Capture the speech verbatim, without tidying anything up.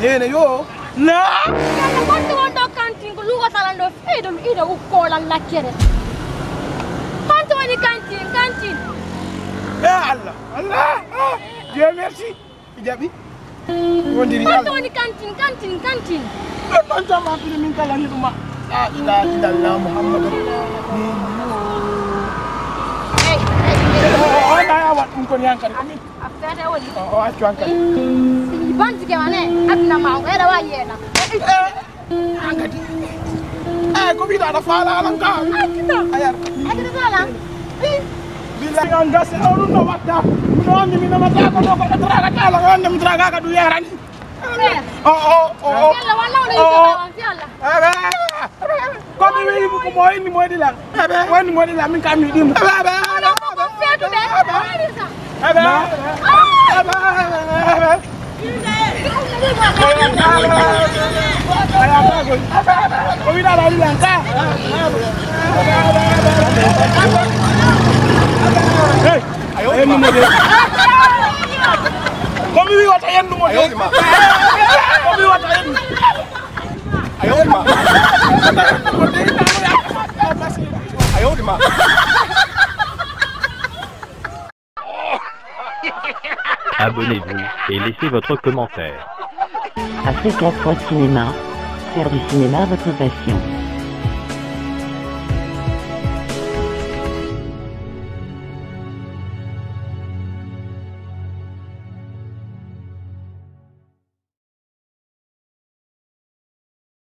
Ene yo. Na. Yalla, honto won ɗo kantin ko lugo salan ɗo fii ɗum ida ukkolan lakkere. Honto woni kantin, kantin? Ya Allah, Allah, ah, Dieu merci. Jaɓi. Wondiri honto Allah. Woni kantin, kantin, kantin? Ɗon ɗon jam an pili min kala ni ɗuma. La ilaha illallah Muhammadu. Hey, hey, hey. O, o, o, na ya wat ɗum kon yankari ko min. A feete woni. O, o, accu hankali. Bantike ma ne, aduna ma, o eɗa wawi yeena. Eh, hankadi. Eh, ko wiɗa aɗa faala alam ka. Akita. Ayar. Akita faala. Billahi an gasi o ɗum no watta. Miɗo andi mi namata ko ɗo ko ɗo traka kala, o andi mi traka ka ɗum yarani. O, o, o, o. Yalla walla wala yitata wan fi Allah. Ebe. Ko mi wi'i ko mo inni mo yiɗi lan. Ebe. Mo inni mo yiɗi lan, min kam mi yiɗi mo. Ebe, ebe, ebe. Ko feetuɓe. Ebe. Ebe. Ebe, ebe, ebe. Ko wiɗa la yiɗi lan ka. Hey. Yennu mo de. Ko mi wi'ata yennu mo de. Ko mi wi'ata yennu. A yawti ma. A yawti ma. Abonnez-vous et laissez votre commentaire. Africa Prod Cinéma, faire du cinéma votre passion.